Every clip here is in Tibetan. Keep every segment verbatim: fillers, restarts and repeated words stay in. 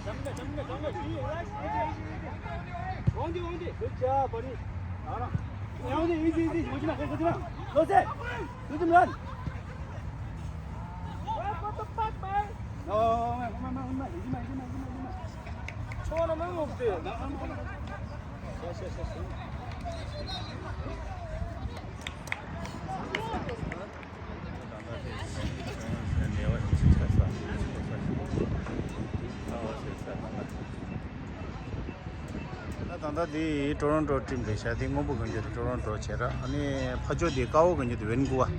Good job, buddy. Easy, easy. Go to the, go to the. Go to the run. What the fuck, man? No, man, come on, come on, come on. Easy, man, easy, man, easy, man, easy, man. Yes, yes, yes, yes. ད་ད་ལྟ་འདི་ཊོ་རོན་ཊོ་ཊིམ་རེད་ཤག་འདི་སྔོན་པོ་གོན་རྒྱུ་དེ་ཊོ་རོན་ཊོ་བྱས་ར། ཨ་ནི་ཕ་ཕྱོགས་འདི་དཀར་པོ་གོན་རྒྱུ་དེ་ཝན་ཀུ་ཝར།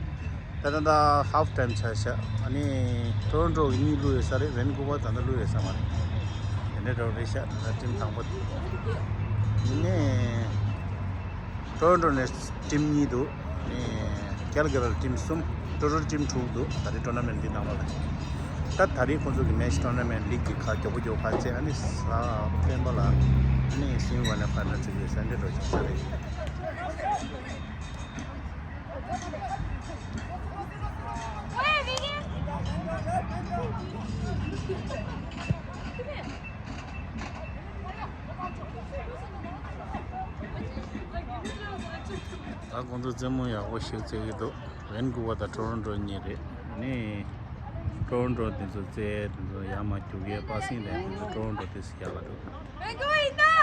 ད་ད་ལྟ་ཧབ་ཊའིམ་ཆགས་ཤག་ཨ་ནི་ཊོ་རོན་ཊོ་གི་གཉིས་བླུགས་ཡོད་ས་རེད། ཝན་ཀུ་ཝར་ད་ལྟ་བླུགས་ཡོད་ས་མ་རེད། དེ་འདྲ་འདྲ་པོ་རེད་ཤག་ད་ལྟ་ཊིམ་དང་པོ་དེ་ནས། ཊོ་རོན་ཊོ་ནས་ཊིམ་གཉིས་འདུག་ནས་ཀལ་གྷ་རི་ལ་ཊིམ་གསུམ། ཊོ་ཊལ་ཊིམ་དྲུག་འདུག་ད་རེས་ཊོར་ན་མེན་ཊི་འདི་ནང་ལོགས་ལ། ད་ད་རེས་ཁོང་ཚོ་གི་མེ་ཆི་ཊོར་ན་མེན་ཊི་ལིག་གི་ཁ་མགྱོགས་པོ་མགྱོགས་པོ་ཁ་ཚེ་ཨ་ནི་ས་སྤེན་པ་ལ་ཨ་ནི་སིང་ཝན་ལ་ཕ་ནལ་ཚིག་གི་སན་ཌེ་འགྲོ་ཆོག་ས་རེད། ད་ཁོང་ཚོ་རྩེད་མོ་ཡག་པོ་ཞིག་རྩེད་ཀྱི་འདུག་ཝན་ཀུ་ཝར་དང་ཊོ་རོན་ཊོ་གཉིས་རེད། ཨ་ནི་ཊོ་རོན་ཊོ་དེ་ཚོ་རྩེད་དེ་ཚོ་ཡར་མར་རྒྱུག་ཡས་པ་སིང་དང་དེ་ཚོ་ཊོ་རོན་ཊོ་དེ་ཚོ་ཡར་ལ་འགྲོ།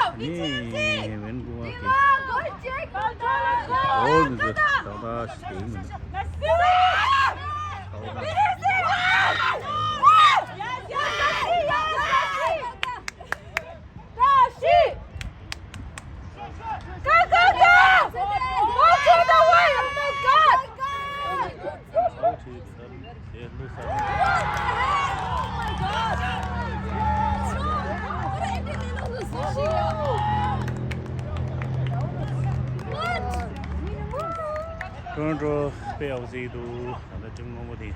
ཨ་ནི་ཝན་ཀུ་ཝར་གྱི་གོལ་དེ་ཚོ་ཏག་ཏག་ཞིག་དེ་ཡིན་མིན། Go, go, go! Go to the wall! Oh my God! ཊོ་རོན་ཊོ་དཔེ་ཡག་པོ་རྩེ་གི་འདུག་ད་ལྟ་ཊིམ་སྔོན་པོ་དེ།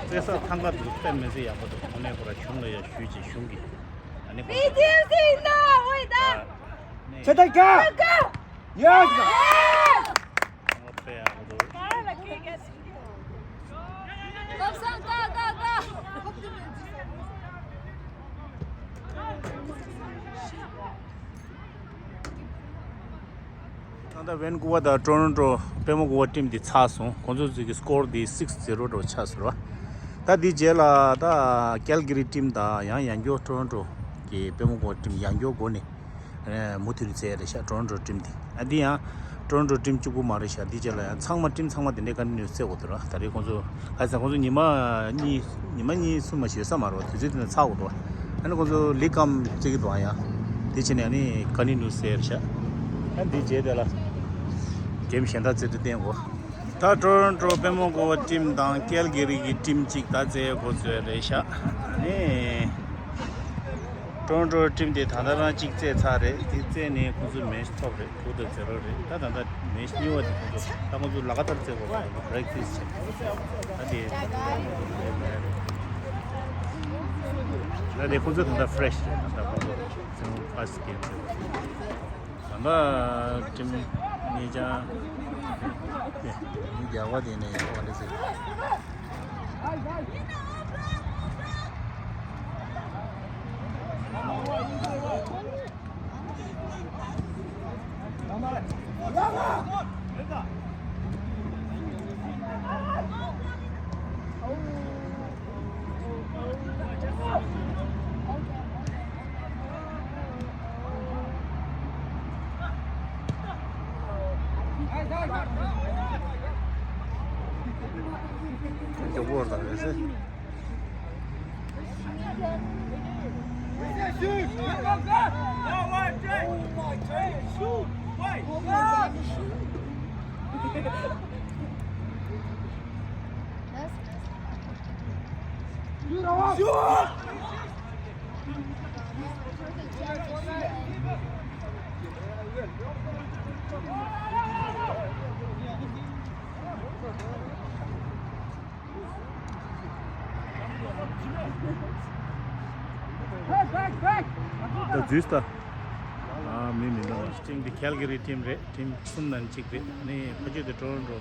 རྩེད་ས་ཐང་ག་འདུག་དཔེ་མི་སྲིད་ཡག་པོ་འདུག་དངོས་གནས་ཁོ་ར་གཞུང་ལ་ཡང་ཞུས་ཅིག་གཞུང་གིས་ཨ་ནི་ཁོ་ཚོ་ཆེ་ཐག་རྒྱ། ཡ་ཅིག་དཔེ་ཡག་པོ་འདུག་བློ་བཟང་། དགའ་དགའ་དགའ། ད་ལྟ་ཝན་ཀུ་ཝར་དང་ཊོ་རོན་ཊོ་པད་མ་ཀུ་ཝར་ཊིམ་འདི་ཚར་སོང་། ཁོང་ཚོ་ཚོའི་གི་སི་ཀོར་འདི་སིགས་ཛི་རོ་འདྲ་པོ་ཆགས་སོང་ར། ད་འདི་རྗེས་ལ་ད་ཀལ་གྷི་རི་ཊིམ་དང་ཡང་ཡང་སྐྱར་ཊོ་རོན་ཊོ་གི་པད་མ་ཀུ་ཝར་ཊིམ་ཡང་སྐྱར་འགོ་ནས། ཨེ། མུ་མཐུད་རྩེད་རེད་ཤག་ཊོ་རོན་ཊོ་ཊིམ་འདི། ཨ། འདི་ཡང་ཊོ་རོན་ཊོ་ཊིམ་གཅིག་པུ་མ་རེད་ཤག་འདི་རྗེས་ལ་ཡང་ཚང་མ་ཊིམ་ཚང་མ་དེ་འདྲའི་ཀ་ནི་ནུས་རྩེད་དགོས་འདུག་ར། ད་རེས་ཁོང་ཚོ་ག་རེ་ཟེར། ཁོང་ཚོ་ཉི་མ་གཉིས་ཉི་མ་གཉིས་གསུམ་མ་ཞིག་ཡོད་ས་མ་རེད་པ། དུས་ཚོད་དེ་ནས་ཚར་དགོས་འདུག་ཨ་ནི་ཁོང་ཚོ་ལིག་གམ་རྩེད་ཀྱི་འདུག་ཨ། ཡང་དེ་བྱས་ནས་ཨ་ནི་ཀ་ནི་ནུས་རྩེད་རེད་ཤག་ཨ། འདི་རྗེས་དེ་ལ་གེམ་གཞན་དག་རྩེད་དུ་བསྟན་དགོས། ད་ཊོ་རོན་ཊོ་པད་མ་ཀུ་ཝར་ཊིམ་དང་ཀལ་གྷི་རི་གི་ཊིམ་གཅིག་ད་རྩེད་འགོ་བཙུགས་རེད་ཤག་ཨ་ནི། ཊོ་རོན་ཊོ་ཊིམ་དེ་ད་ལྟ་རང་གཅིག་རྩེད་ཚར་རེད། དེ་རྩེད་ནས་ཁོང་ཚོ་མེ་ཆི་ཐོབ་རེད། ཐུག་ད་ཛེ་རོ་རེད། ད་ད་ལྟ་མེ་ཆི་གཉིས་པ་དེ་ཁོང་ཚོ་ད་ཁོང་ཚོ་ལ་ག་ཐར་རྩེད་དགོས་པ་རེད། པ་རེག་ཊི་སི་བྱས། ད་དེ་ད་དེ་ཁོང་ཚོ་ད་ལྟ་ཕི་རེ་ཤི་རེད། ད་ད་ཁོང་ཚོ་ཚེ་རིང་ཕར་སི་ཊི་གེམ་རྩེད་དགོས། ད་ལྟ་ཊིམ་གཉིས་ཀྱང་མི་རྒྱག་པ་དེ་ནས་ཡོང་བ་རེད་ཟེར། མགྱོགས་པོ་བར་དང་རེད་ཟེར། ད་འཛུལ་ད། ཨ། མི་མི་འདུག་ཊིམ་འདི་ཁལ་གྷ་རི་ཊིམ་རེད། ཊིམ་གསུམ་ནང་གཅིག་རེད། ཨ་ནི་ཕ་ཆོས་དེ་ཊོ་རོན་ཊོ་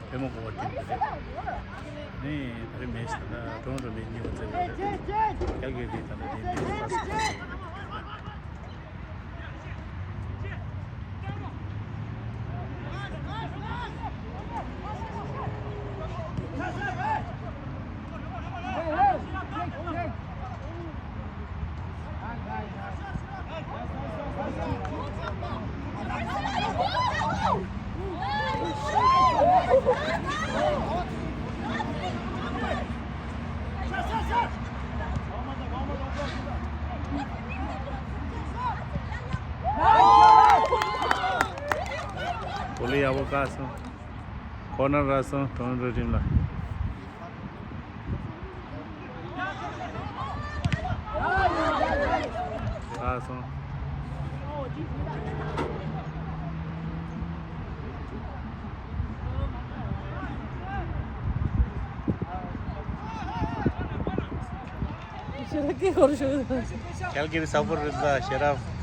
པེ་མོ་ཀོ་བ་ཊིམ་དེ་རེད། ཨ་ནི་ད་རེས་མེ་ཆི་ད་ཊོ་རོན་ཊོ་མེ་ཆི་གཉིས་པ་རྩེ་བ་རེད། ཁལ་གྷ་རི་ད་ལྟ་དེ་འདི་ཕར་སི་ཊི། གོ་ལི་ཡག་པོ་བཀག་སོང་། ཁོ་ནར་རག་སོང་། ཊོ་རོན་ཊོ་ཊིམ་ལ། བཀག་སོང་། ཁལ་གྷ་རི་ས་པོར་ཊར་རེད་ད་ཤེ་རབ།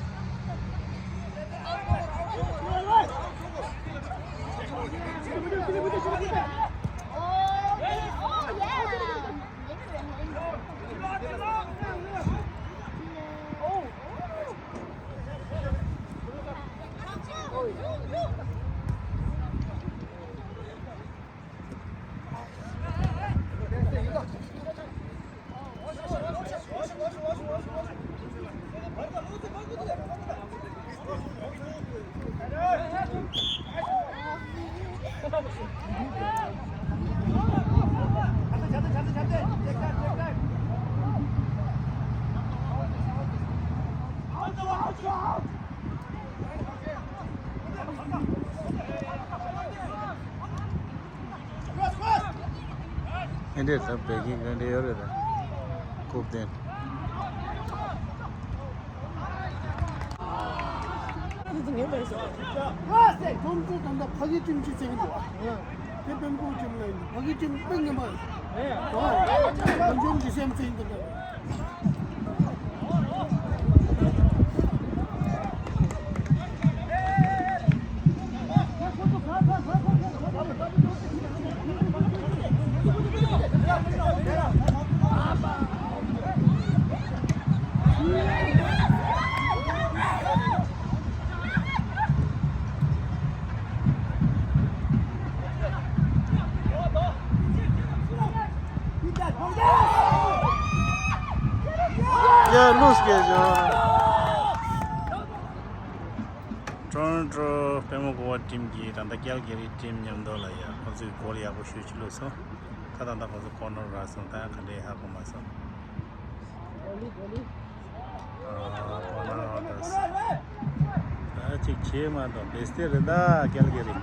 ཨེ་འདྲས་ད་བད་ཀན་ག་འདྲས་ཡོད་རེད་ད། རྐུབ་སྟེང་། ཁོང་ཚོ་ད་ལྟ་ཕ་གི་ཊིམ་གཅིག་བཙལ་གྱི་འདུག་ཨ། དེ་པེམ་པོ་ཊིམ་ལ་ཡིན་འདུག་ཕ་གི་ཊིམ་དཔེ་ངན་པ་རེད། ཨོ། ལམ་ཆུང་གི་སེམས་བཙལ་གྱི་འདུག་ཡ་ལུས་སྐད་བྱུང་། ཊོ་རོན་ཊོ་པེ་མོ་ཀོ་བ་ཊིམ་གྱིས་ད་ལྟ་ཀལ་གྷ་རི་ཊིམ་མཉམ་དུ་ལ་ཡ་ཁོ་ཚོས་གོལ་ཡག་པོ་ཤོད་ཅི་ལོས་སོང་། ད་ད་ལྟ་ཁོ་ཚོ་ཀོར་ནར་རག་སོང་། ད་ག་འདྲས་ཧ་གོ་མ་སོང་། ཨ་ཀོར་ནར་རག་སོང་། ད་ཅིག་བྱེད་མ་གཏོགས་བེ་སྟེ་རེད་ད་ཀལ་གྷ་རི།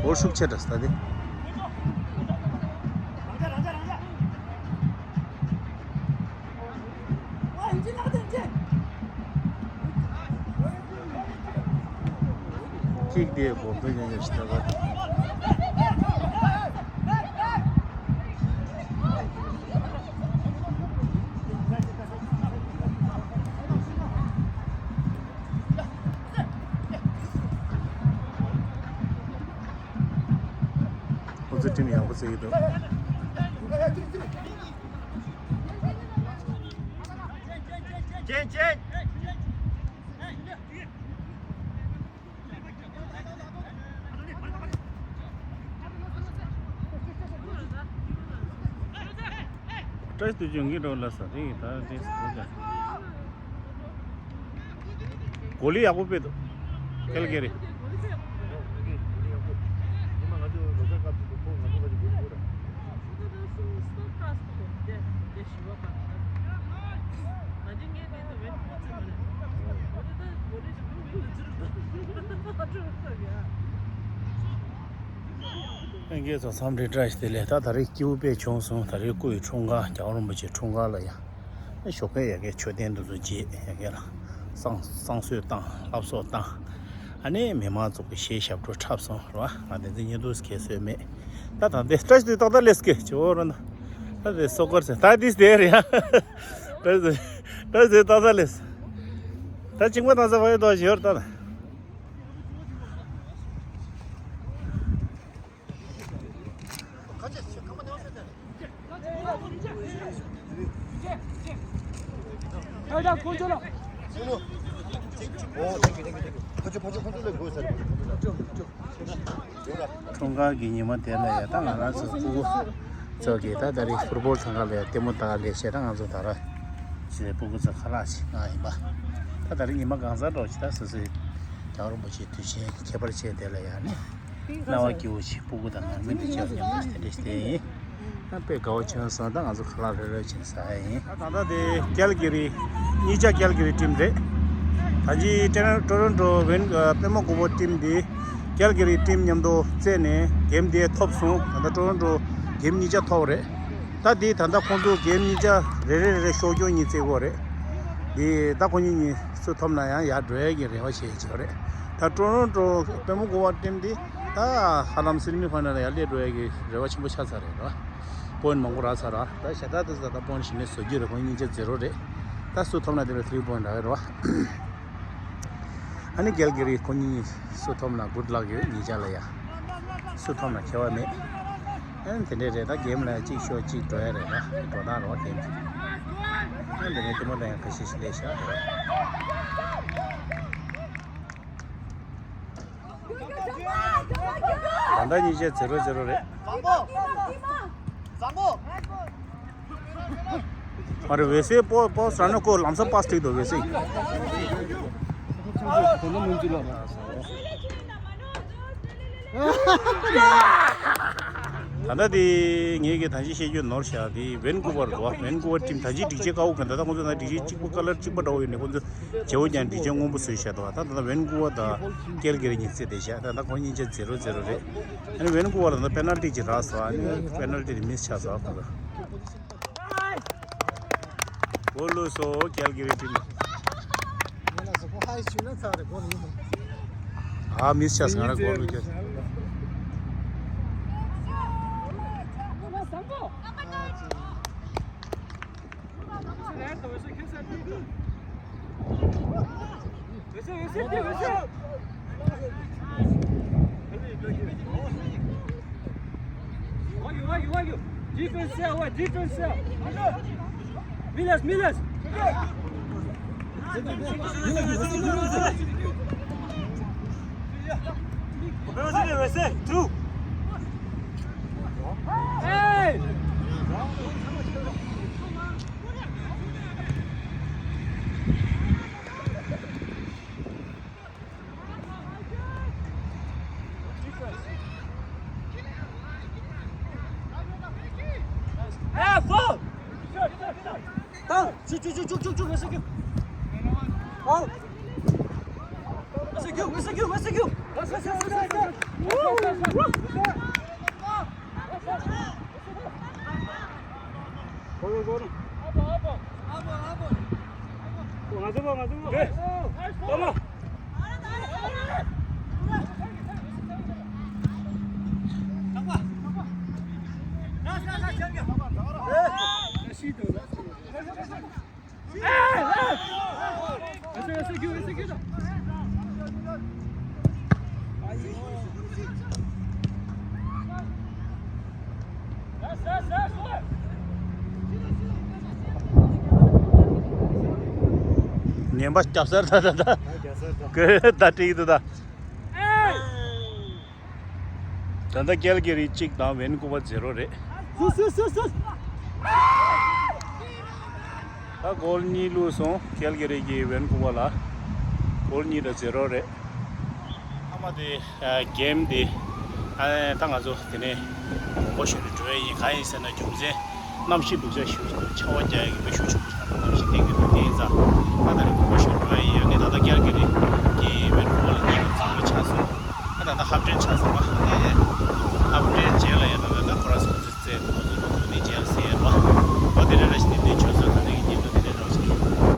འོ་ཤུགས་ཆེ་དྲགས་ད་དེ། ཀིག་དེ་སྒོམ་དུ་ཉན་ཉན་ཞིག་ད་ག་ཁོ་ཚོ་ཊིམ་ཡག་པོ་བརྩི་གི་འདུག་ཅན་ཅན། ཏྲེས་དུ་ཅུང་གི་འགྲོ་ལ་ས་རེད་ད་ཏྲེས་དུ་ཅུང་། གོ་ལི་ཡག་པོ་སྤེལ་འདུག་ཀལ་གྷ་རི། ལྷན་རྒྱས་ཚོ་འཚམས་འདྲི་བཀྲ་ཤིས་བདེ་ལེགས། ད་ད་རེས་སྐྱིད་པོ་དཔེ་བྱུང་སོང་། ད་རེས་སྐུ་ཡི་འཁྲུངས་སྐར་རྒྱལ་བ་རིན་པོ་ཆེའི་འཁྲུངས་སྐར་ལ་ཡ། ཞོགས་ཀས་ཡ་གའི་མཆོད་རྟེན་འདི་ཚོ་མཇལ། ཡ་གའི་ལ་བསང་བསང་གསོལ་བཏང་། ལྷ་བསངས་བཏང་། ཨ་ནི་མི་མང་ཚོ་གི་གཞས་ཞབས་བྲོ་འཁྲབ་སོང་རེད་བ། ང་དེ་ཚོ་བརྙན་ཐུང་ཁྱེར་སོས་མེད། ད་ད་འདི་སྐྲ་ཞིག་ཏག་ཏག་ལེས་ཀེ་ཇོ་ར་ན། ད་འདི་སོ་ཀར་ཟེར་ད་འདི་སྟེར་ཡ། སྐྲ་ཞིག་སྐྲ་ཞིག་ཏག་ཏག་ལེས། ད་གཅིག་མ་ཏག་ས་བ་ཡོད་དོ་ཞིག་ཡོད་ད། འཁྲུངས་སྐར་གྱི་ཉི་མ་དེ་ལ་ཡ་ད་ང་རང་ཚོ་སྤུ་གུ་ཚོ་གི་ད་ད་རེས་ཕུཊ་བོལ་ཚང་ཁ་ལ་ཡ་ལྟད་མོ་ལྟ་ལས་བྱས་ད་ང་ཚོ་ད་ར་ཚོའི་སྤུ་གུ་ཚོ་ཁ་ལག་ཞིག་ང་ཡིན་པ། ད་ད་རེས་ཉི་མ་གང་ཟག་འགྲོ་ཞིག་ད་སོ་སོའི་རྒྱལ་བ་རིན་པོ་ཆེའི་དུས་ཆེན་ཁྱད་པར་ཅན་དེ་ལ་ཡ་ནི། སྣང་བ་སྐྱིད་པོ་ཞིག་སྤུ་གུ་དང་ནང་མི་དང་བཅས་པ་མཉམ་དུ་དེ་འདྲ་ཞིག་བསྡད་ཡིན། ཨ་དཔེ་དགའ་བོ་བྱུང་སོང་། ད་ང་ཚོ་ཁ་ལག་རེ་རེ་བྱས་ཟ་ཡ་ཡིན། ད་ད་ལྟ་དེ་ཀལ་གི་རི་གཉིས་ཆ་ཀལ་གི་རི་ཊིམ་རེད། ད་ཅི་ཊོ་རོན་ཊོ་ཝེན་ཨ་པད་མ་དགུ་པོ་ཊིམ་དེ་ཀལ་གི་རི་ཊིམ་མཉམ་དུ་རྩེས་ནས་གེམ་དེ་ཐོབ་སོང་། ད་ལྟ་ཊོ་རོན་ཊོ་གེམ་གཉིས་ཆ་ཐོབ་རེད། ད་དེ་ད་ལྟ་ཁོང་ཚོ་གེམ་གཉིས་ཆ་རེ་རེ་རེ་རེ་ཤོག་གྱོག་གཉིས་རྩེ་དགོས་རེད། དེ་ད་ཁོ་གཉིས་གཉིས་སུ་ཐོབ་ན་ཡང་ཡར་འགྲོ་ཡ་གི་རེ་བ་བྱེད་ཀྱི་ཡོད་རེད། ད་ཊོ་རོན་ཊོ་པད་མ་དགུ་པོ་ཊིམ་འདི་ད་ཧ་ལམ་སེ་མི་ཕ་ནལ་ལ་ཡར་སླེབས་འགྲོ་ཡ་གི་རེ་བ་ཆེན་པོ་ཆགས་ཚར་རེད་ར། པོ་ཡིན་མང་པོ་རག་ཚར་ར། ད་ཞེ་དྲག་ཏུ་ད་ལྟ་པོ་ཡིན་གཞི་ནས་བཟོ་རྒྱུ་རེད། ཁོ་གཉིས་ཆ་ཛི་རོ་རེད། ད་སུ་ཐོབ་ན་དེ་ལ་ཐི་རི་པོ་ཡིན་རག་གི་རེད་བ། ཨ་ནི་ཀལ་གི་རི་ཁོ་གཉིས་སུ་ཐོབ་ན་གུཌ་ལག་ཡོད་གཉིས་ཆ་ལ་ཡ། སུ་ཐོབ་ན་ཁྱད་པར་མེད། ཨ་ནི་དེ་འདྲས་རེད། ད་གེམ་ལ་གཅིག་ཤོར་གཅིག་འགྲོ་ཡ་རེད་ན་འགྲོ་སྟངས་རེད་བ་གེམ། ཨ་ནི་དེ་ནས་ཐི་མོ་ལ་ཡང་ཁ་ཤས་ཤིག་སླེབས་ཤག་རེད། ད་ལྟ་གཉིས་ཆ་ཛི་རོ་ཛི་རོ་རེད། བཟང་པོ། བཟང་པོ། ཨ་རེ་ཝེ་སེ་པོ་པོ་སྲ་ནོ་ཀོ་ལམ་སང་པཱས་ཐིག་དོ་ཝེ་སེ། ད་ལྟ་དེ་ངས་ཀྱི་ད་ཅི་བཤད་རྒྱུ་ནོར་ཤག་དེ་ཝེན་ཀུ་ཝར་འདུག་ཝེན་ཀུ་ཝར་ཊིམ་ད་ཅི་སྒྲིག་ཆས་དཀར་པོ་གི་འདུག་ད་ཁོང་ཚོ་ན་སྒྲིག་ཆས་གཅིག་པ་ཀ་ལར་གཅིག་པ་འདྲ་བོ་ཡོད་ནས་ཁོང་ཚོ་བྱེའུ་ཀྱང་སྒྲིག་ཆས་སྔོན་པོ་བཟོས་ཤག་འདུག་ད་ད་ལྟ་ཝེན་ཀུ་ཝར་དང་ཀལ་གི་རི་གཉིས་རྩེས་བསྡད་ཤག་ད་ལྟ་ཁོང་གཉིས་ཆ་ཛི་རོ་ཛི་རོ་རེད། ཨ་ནི་ཝེན་ཀུ་ཝར་ལ་ད་པེ་ནལ་ཊི་ཅིག་རག་སོང་། ཨ་ནི་པེ་ནལ་ཊི་དེ་མིས་ཆགས་སོང་ཁོང་ཚོ། གོལ་ལོས་སོ་ཀལ་གི་རི་ཊིམ། ཨ་མིས་ཆགས་སོང་ང་ར་གོལ་ལོས་ཀྱང་། Defense, yeah, what? Defense, yeah. Milas, Milas. Through. Hey! ངན་པ་རྒྱབ་སར་ད་ད་ད། ཀི་ད་ཏིག་ཏུ་ད། ད་ལྟ་ཀལ་གི་རི་གཅིག་དང་ཝེན་ཀུ་ཝར་ཛི་རོ་རེད། སུ་སུ་སུ་སུ། ད་གོལ་གཉིས་བླུགས་སོང་ཀལ་གི་རི་གིས་ཝེན་ཀུ་ཝར་ལ། གོལ་གཉིས་དང་ཛི་རོ་རེད། ཨ་མ་དེ་གེམ་དེ་ཨ་ད་ང་ཚོ་དེ་ནས་དགོངས་པ་ཞུ་རུ་འགྲོ་ཡ་ཡིན། གང་ཡིན་ཟེར་ན་རྒྱུ་མཚན་གནམ་གཤིས་སྡུག་ཅག་ཞུ་ཆར་པ་རྒྱག་ཡ་གི་དཔེ་ཤུགས་ཆུང་ཆགས་ན་གནམ་གཤིས་བསྟན་གྱི་འདུག་དེ་ཡིན་ཙང་ད་ད་རེས་དགོངས་པ་ཞུ་རུ་འགྲོ་ཡ་ཡིན། ཨ་ནི་ད་ལྟ་